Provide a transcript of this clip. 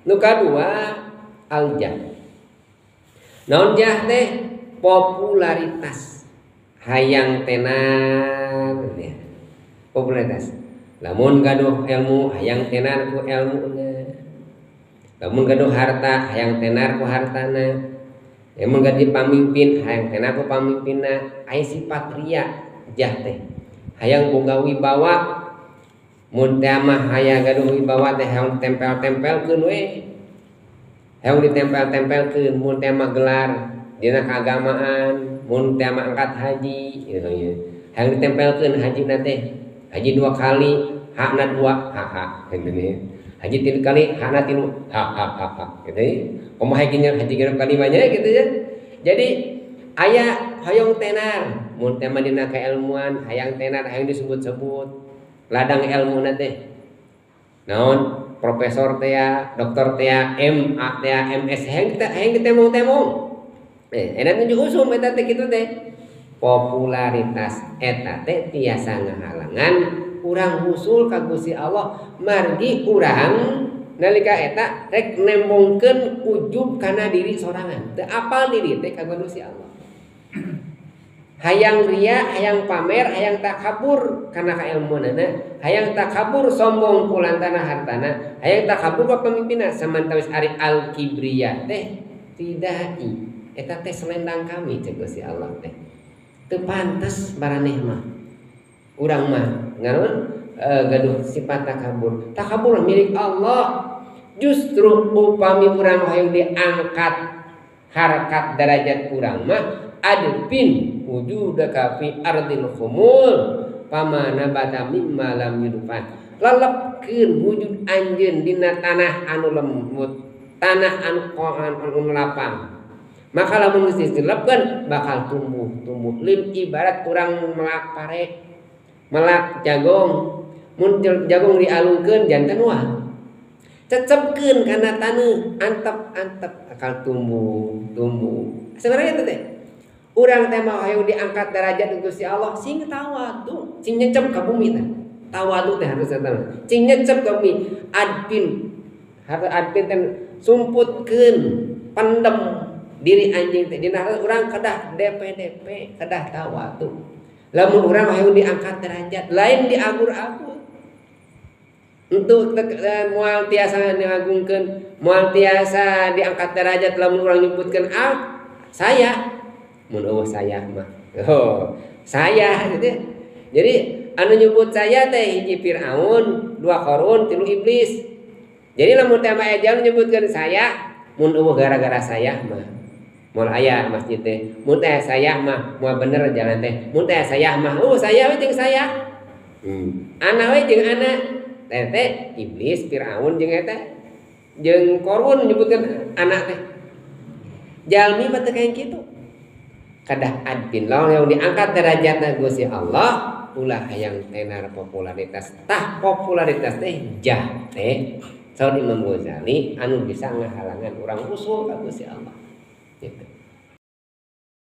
Nu kadua aljah. Naon jah teh? Popularitas. Hayang tenar ya. Popularitas. Lamun gaduh ilmu hayang tenar ku ilmuna. Lamun gaduh harta hayang tenar ku hartana. Lamun gaduh pamimpin hayang tenar ku pamimpinna. Aya sifat ria jah teh. Hayang boga wibawa. Mun teh mah hayang gaduh wibawa teh hayang tempel-tempelkeun we. Hayang ditempel-tempelkeun mun teh mah gelar dina keagamaan, mun teh mah angkat haji gitu nya. Hayang ditempelkeun hajina teh. Haji 2 kali, hakna 2, ha ha gitu nya. Haji 3 kali, hakna 3, ha ha ha ha gitu nya. Kumaha haji 6 kali banyak gitu ya. Jadi aya hoyong tenar, mun teh mah dina keilmuan, hayang tenar, hayang disebut-sebut. Ladang ilmuna teh. Naon? Profesor teh ya, doktor teh ya, MA teh ya, MS hayang ditemong-temong. Enak tunjuk usum eta teh kitu teh. Popularitas eta teh tiasa ngahalangan urang usul ka Gusti Allah margi urang nalika eta rek nembongkeun ujub kana diri sorangan. Teu apal diri teh ka Gusti Allah. Hayang ria, hayang pamer, hayang takabur kana kailmuanana, hayang takabur sombong ku lantana hartana, hayang takabur ka pemimpinna samantawis ari al-kibriya teh tidai. Eta teh selendang kami cek Gusti Allah teh. Teu pantes baraneh mah. Urang mah ngaran gaduh sifat takabur. Takabur milik Allah. Justru upami urang hayang diangkat harkat derajat urang mah adpin wujudaka fi ardil khumul fama nabata mimma lam yudfan. Lelepkeun wujud anjeun dina tanah anu lembut, tanah anu qoan anu lapang. Maka lamun geus dilepkeun bakal tumbuh-tumbuh. Lin ibarat urang melak pare, melak jagung. Mun jagung dialungkeun janten wah. Cecepkeun kana taneuh, antep-antep bakal tumbuh-tumbuh. Sebenarnya itu teh. Urang teh mah hayang diangkat derajat ku Gusti Allah sing tawadu, sing nyecep ka bumi teh. Tawadu teh harus eta. Sing nyecep ka bumi, adpin. Harus adpin teh sumputkeun, pendem diri anjing teh. Dina harus urang kedah DPDP, kedah tawadu. Lamun urang hayang diangkat derajat, lain diagur-agur. Untuk moal tiasa diagungkeun, moal tiasa diangkat derajat lamun urang nyebutkeun ah saya. Mun eueuh saya mah. Oh, saya gitu. Jadi anu nyebut saya teh hiji Firaun, 2 Qarun, 3 iblis. Jadi lamun teh mah ejal nyebutkeun saya, mun eueuh gara-gara saya mah. Moal aya masjid teh. Mun teh saya mah moal bener jalan teh. Mun teh saya mah, oh saya we jeung saya. Ana we jeung ana. Teh teh iblis, Firaun jeung eta jeung Qarun nyebutkeun anak teh. Jalmi mah teh kaya kitu. Kadah adpin lawan yang diangkat derajatna Gusti Allah ulah hayang tenar popularitas. Tah popularitas teh jah teh saur Imam Ghazali anu bisa ngahalangan urang usul ka Gusti Allah. Gitu.